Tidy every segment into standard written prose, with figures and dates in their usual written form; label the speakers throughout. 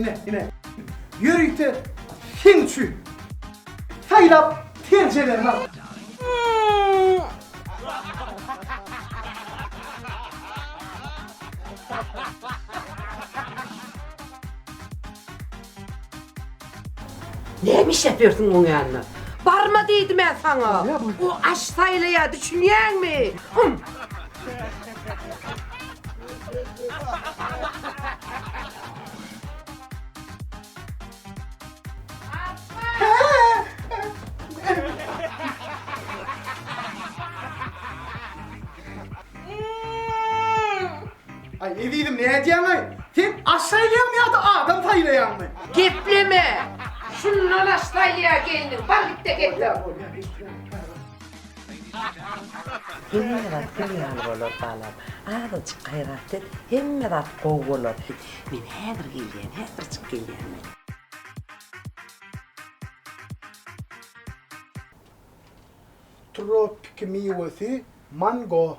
Speaker 1: Ine, ine. Ýörite seň üçin saýlap terjelerini al.
Speaker 2: Näme işläp ýörsüň oň ýanynda? Barma diýdim-ä saňa. O aş saýlaýar, düşünýäňmi? Hum.
Speaker 1: Aý ezizim nädýäňaý? Sen aş saýlaýaňmy ýa-da adam saýlaýaňmy?
Speaker 2: Gepleme! Şundan aş saýlaýar gelniň. Bar git-de getir. Hemme zat gül ýaly bolar balam. Azajyk gaýrat et, hemme zat gowy bolar. Men häzir gelýän, häzirjik gelýän men.
Speaker 1: Tropiki miwesi mango.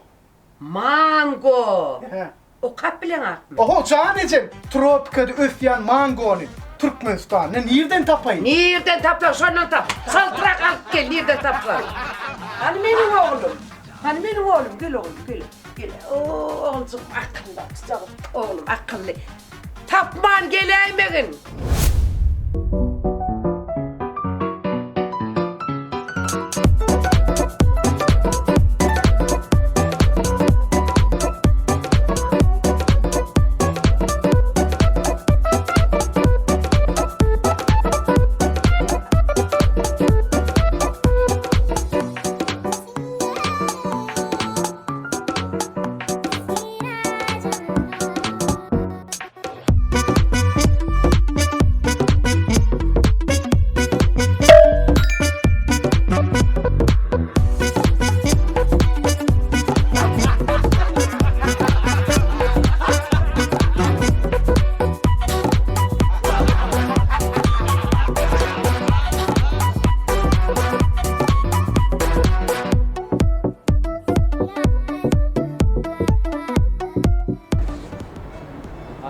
Speaker 2: Mango!
Speaker 1: Hä.
Speaker 2: Okap bileňakmy?
Speaker 1: Oho, jan ejem, tropikada ösýän mangony Türkmenistanda nirden tapaýyn?
Speaker 2: Nirden tapsaň şondan tap. Çaltrak alyp gel, nirden tapsaň. Hany meniň oglum? Hany meniň oglum? Gel oglum, gel. Gel. Oo, oguljygym akylly, çyçagym oglum akylly. Tapman geläýmegin.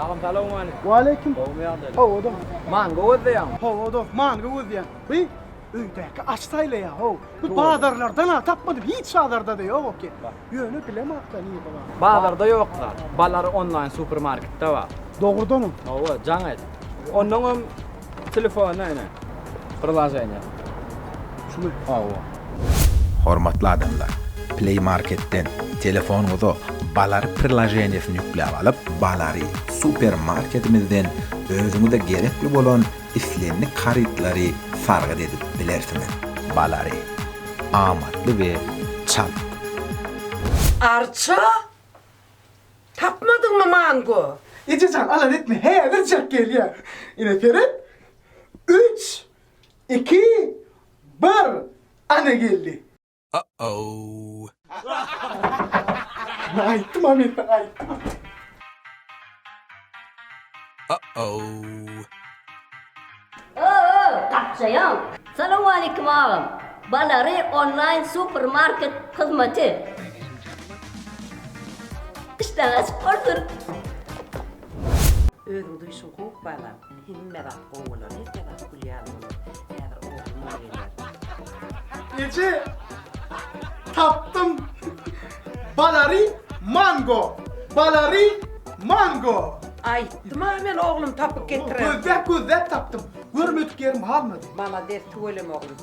Speaker 3: Agam salowmaleýkim.
Speaker 1: Waleýkim.
Speaker 3: Gowumy ýagdaýlar?
Speaker 1: Hawa dost.
Speaker 3: Mango gözleýäňmi?
Speaker 1: Hawa dost, mango gözleýän. Bi öýdäki aç saýlaýa how. Bu bazarlardan-a tapmadym, hiç bazarda-da ýok eken. Ýöne bilemok-da nirde bar.
Speaker 3: Bazarda ýok zat. Balary onlaýn supermarketde bar.
Speaker 1: Dogrudanam.
Speaker 3: Hawa, jaň et. Onnoňam Telefona ine. Priloženiýa.
Speaker 1: Şumy?
Speaker 3: Hawa.
Speaker 4: Hormatly adamlar, Play Marketden telefonyňyza Balary priloženiýesini ýükläp alyp, Balary super marketimizden özüňize gerekli bolan islendik harytlary sargyt edip bilersiňiz. Balary. Amatly we çalt.
Speaker 2: Arça! Tapmadyňmy mango?
Speaker 1: Eje jan alada etme häzirjek gelýär. Ine seret. Üç, iki, bir. Ana geldi.
Speaker 4: Uh-oh.
Speaker 1: Aýtdym-a men saňa aýtdym.
Speaker 4: Uh-oh.
Speaker 5: Ö-ö, gapjaýaň. Salowmaleýkim agam. Balary onlaýn supermarket hyzmaty. Işdäň açyk bolsun.
Speaker 2: Özüň duýşuň gowy balam. Hemme zat gowy bolar, hemme zat gül ýaly bolar. Häzir oglumam geler.
Speaker 1: Eje! Tapdym! Balary mango! Balary mango!
Speaker 2: Aýtdym-a men oglum tapyp getirer.
Speaker 1: Gözläp gözläp tapdym. Görmedik ýerim galmady.
Speaker 2: Malades tüweleme oglum.